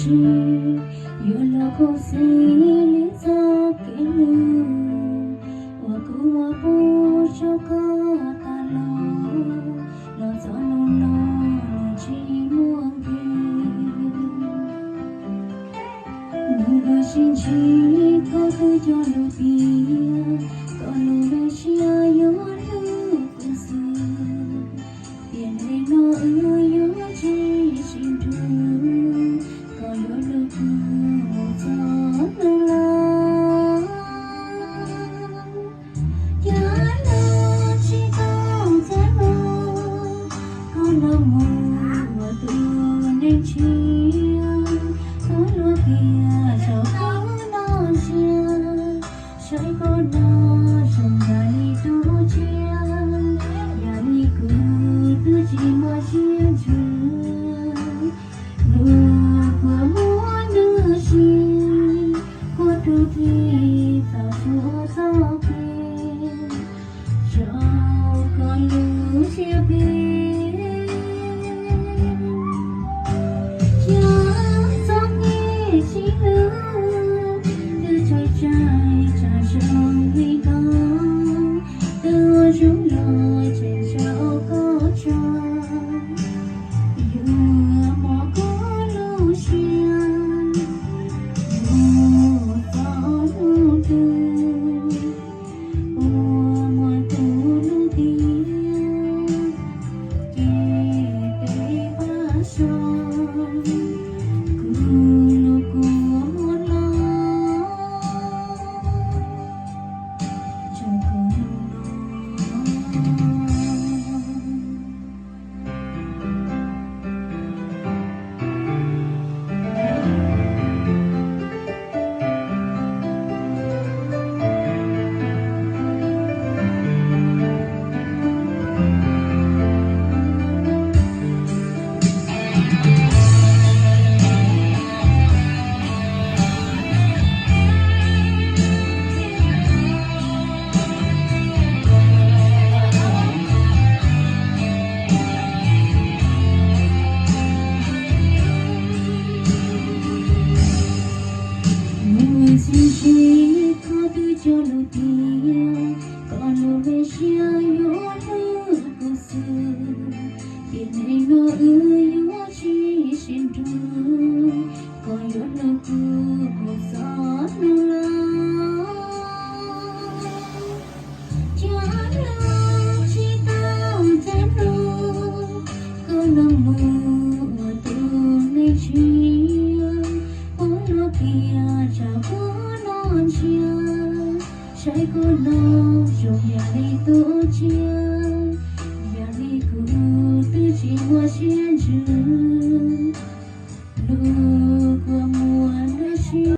Tsis yuav los khuv xim li txoj kev hlub uas kuv muab pub rau koj tas los, los txog hnub no nws tsis muaj nqis. Nws sib ntsib koj twb cog lus tias koj lub me siab yuav hlub kuv xwb. Tiam neej no wb yuav tsis sib nrug, koj yuav hlub kuv mus txog hnub laus. Cas los tsis tau txog hnub koj los mus ua tus neeg tshiab, kuv luag tias tsaug koj los ntsia, saib koj no zoo yam li tus tshiab, yam li kuv twb tsis muaj siab ntsws. Lub kua muag lub siab, kua tug dlig tau suav txoj kev, rau koj lub siab phem. Yog txoj kev sib hlub twb tsaim tsaim tsam zoo li ntawd, twb ua zoo los tseem rau koj tsaug. Yuav mos koj lub siab mus txog hnub twg, ua muag tus lub tiag, ces peb pab so kuv lub kua muag los rau kuv hnub no. Mus txiv tsis koj twb cog lus tias koj lub me siab yuav hlub kuv xwb. Tiam neej no wb yuav tsis sib nrug, koj yuav hlub kuv mus txog hnub laus. Cas los tsis tau txog hnub koj los mus ua tus neeg tshiab, kuv luag tias tsaug koj los ntsia, saib koj no zoo yam li tus tshiab, yam li kuv twb tsis muaj siab ntsws. Lub kua